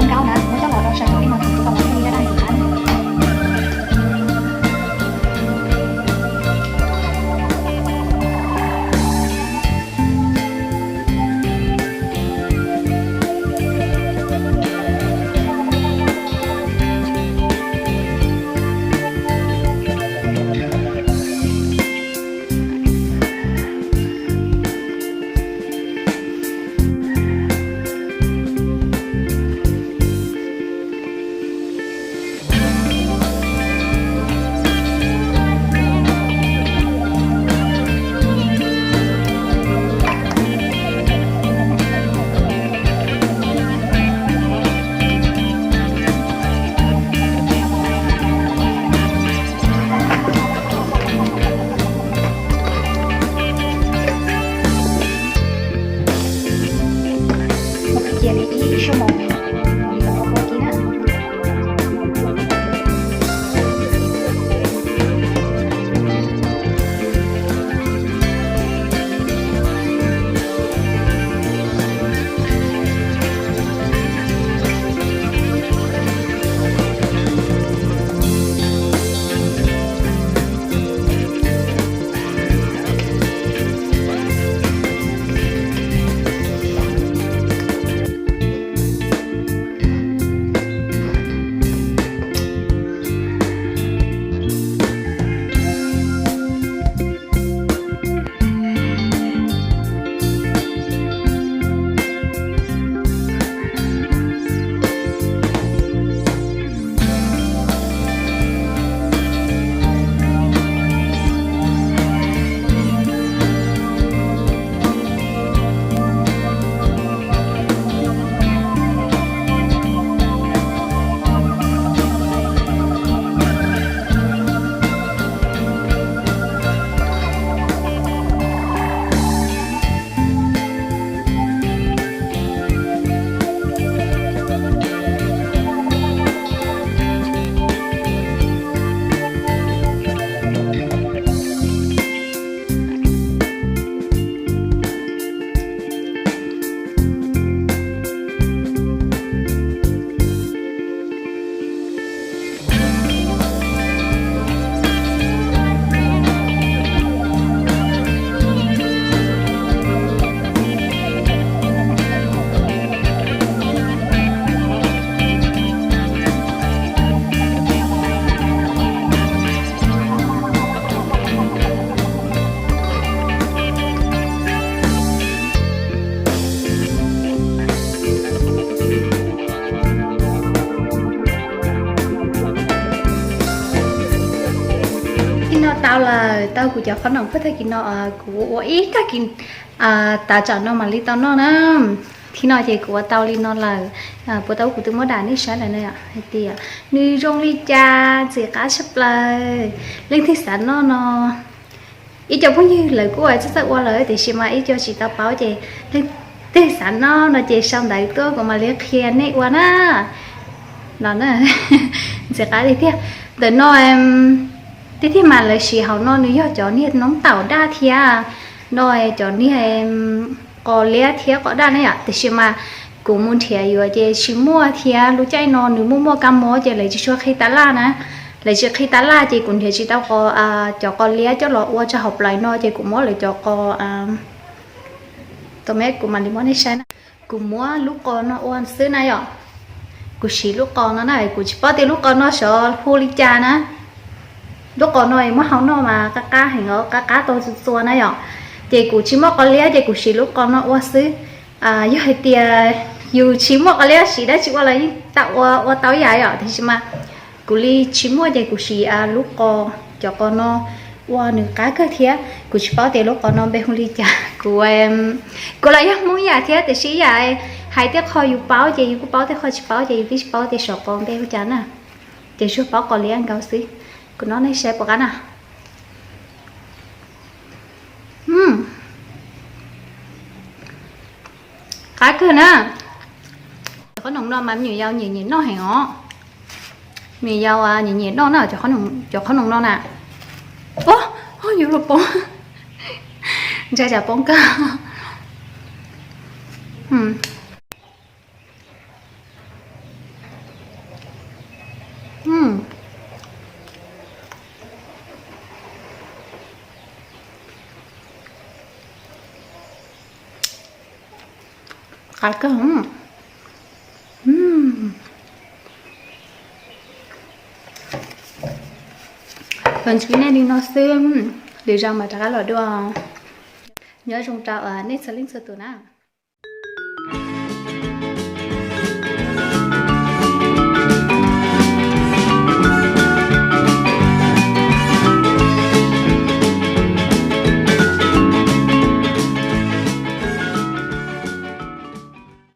Nkaub na, muab coj los rau sawv rau li no, tus tau li dab dab tus qab. Cia li ib xuab moos li ua kib na. Ib no tau lawm, tau kuv cov qhob noom puag tag kis no, kuv ua ib tag kis tas tsam no mam li tau noj na. Thib no ces kuv ua tau li no lawm. Puas tau kuv twb muab dam nej saib lawm na, hais tias nws zoo li cas, ntxim qab tshaj plaws. Leej twg xav noj no, ib co phooj ywg lawv kuj txawj txawj ua lawm tiam sis mas ib co tsis tau paub ces leej twg xav noj no ces sau ntawv tuaj kuv mam li qhia nej ua na. No, ntxim qab tiag tiag. Ntawm no tiag tiag mas lawv siv hauv no nws yog cov niag noob taum daj thiab no, cov niag qos liab thiab qos daj na yom, tiam sis mas kuv mus nrhiav yuav ces tsis muaj thiab. Lub caij no nws muaj muaj kab mob ces lawv tsis tshua qhib tab laj na. Lawv tsis qhib tab laj ces kuv nrhiav tsis tau qos, cov qos liab coj los ua rau hauv plawv no ces kuv muab lawv cov qos, tau me kuv mam li muab nej saib na. Kuv muab lub qos no ua xwb na yom. Kuv siv lub qos no na, kuv tsis paub tias lub qos no xyov hu li cas na. Lub qos no muab hau noj mas qab qab heev os, qab qab tau txua txua na yom. Ces kuv tsis muaj qos liab ces kuv siv lub qos no ua xwb. Yog hais tias yus tsis muaj qos liab siv dab tsi ua los yeej tau ua, ua tau ib yam yom, tiam sis mas kuv li tsis muaj ces kuv siv lub qos, cov qos no ua nws qab kawg thiab. Kuv tsis paub tias lub qos no npe hu li cas. Kuv, kuv los yog Hmoob yam thiab tiam sis yam hais tej qho yus paub ces yus kuj paub, tej qho tsis paub ces yus twb tsis paub tias xyov qos npe hu cas na. Ces tsuas paub qos liab nkaus xwb. Kuv noj nej saib puas qab na. Qab kawg na. Cov qhob noom no mas me nyuam yaus nyiam nyiam noj heev os. Me nyuam yaus nyiam nyiam noj na, cov qhob noom no na. Ua, yuav luag poob, ntshai tsam poob kawg. Qab kawg. Los ntsib nej li no xwb, lwm zaus mam rov qab los dua. Nyob zoo rau nej txhua leej txhua tus na.